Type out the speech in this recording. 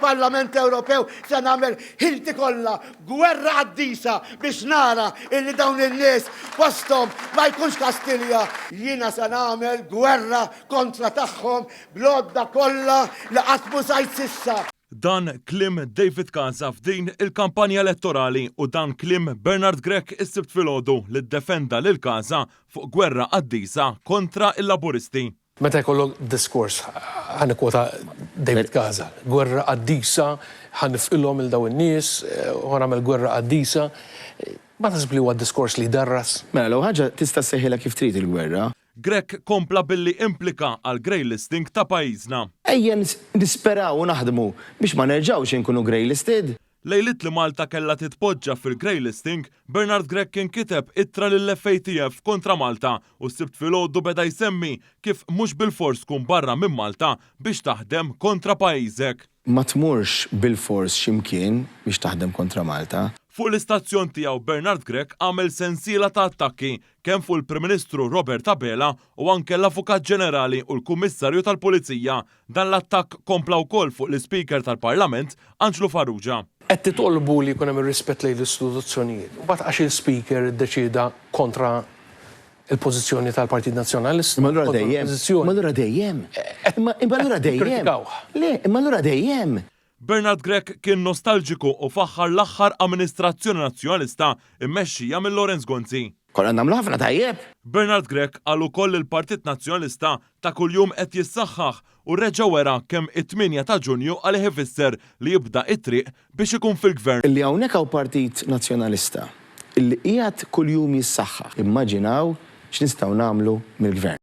fil-Parlament Ewropew se nagħmel ħilti kollha, gwerra qaddisa biex nara illi dawn in-nies posthom ma jkunx Kastilja. Jiena se nagħmel gwerra kontra tagħhom bl-għodda kollha li qatt m'użajt s'issa. Dan kliem David Casa f'din il-kampanja elettorali u dan kliem Bernard Grech is-Sibt filgħodu li ddefenda lil Casa fuq gwerra qaddisa kontra l-Laburisti. Meta jkollok diskors, ħa nikkwota David Casa, gwerra qaddisa, ħa nifqilhom lil dawn in-nies, u ħa nagħmel gwerra qaddisa, ma taħsibx li huwa diskors li jdarras? Mela, l-ewwel ħaġa, tista' ssejħilha kif trid il-gwerra. Grech kompla billi implika għall-grey listing ta' pajjiżna. Ejja nisperaw u naħdmu biex ma nerġgħux inkunu grey listed. Lejliet li Malta kellha titpoġġa fil-grey listing, Bernard Grech kien kiteb ittra lill-FATF kontra Malta u s-Sibt filgħodu beda jsemmi kif mhux bilfors tkun barra minn Malta biex taħdem kontra pajjiżek. Ma tmurx bilfors xi mkien biex taħdem kontra Malta. Fuq l-istazzjon tiegħu Bernard Grech għamel sensiela ta' attakki kemm fuq il-Prim Ministru Robert Abela u anke l-Avukat Ġenerali u l-Kummissarju tal-Pulizija Dan l-attakk kompla wkoll fuq l-Ispeaker tal-Parlament, Anġlu Farrugia. Qed titolbu li jkun hemm ir-rispett lejn l-istituzzjonijiet. Imbagħad għax il-Speaker iddeċieda kontra l-pożizzjoni tal-Partit Nazzjonalista, Imma allura kontra dejjem. l-Oppożizzjoni. Imma allura dejjem. Imma imma allura dejjem. Tikkritikawh. Le, imma allura dejjem. Bernard Grech kien nostalġiku u faħħar l-aħħar amministrazzjoni Nazzjonalista mmexxija minn Lawrence Gonzi. Konna nagħmlu ħafna tajjeb. Bernard Grech qal ukoll li l-Partit Nazzjonalista ta' kuljum qed jissaħħaħ u reġa' wera kemm it-tmienja ta' Ġunju għalih ifisser li jibda t-triq biex ikun fil-Gvern. Illi hawnhekk hawn Partit Nazzjonalista illi qiegħed kuljum jissaħħaħ. Immaġinaw x'nistgħu nagħmlu mill-Gvern.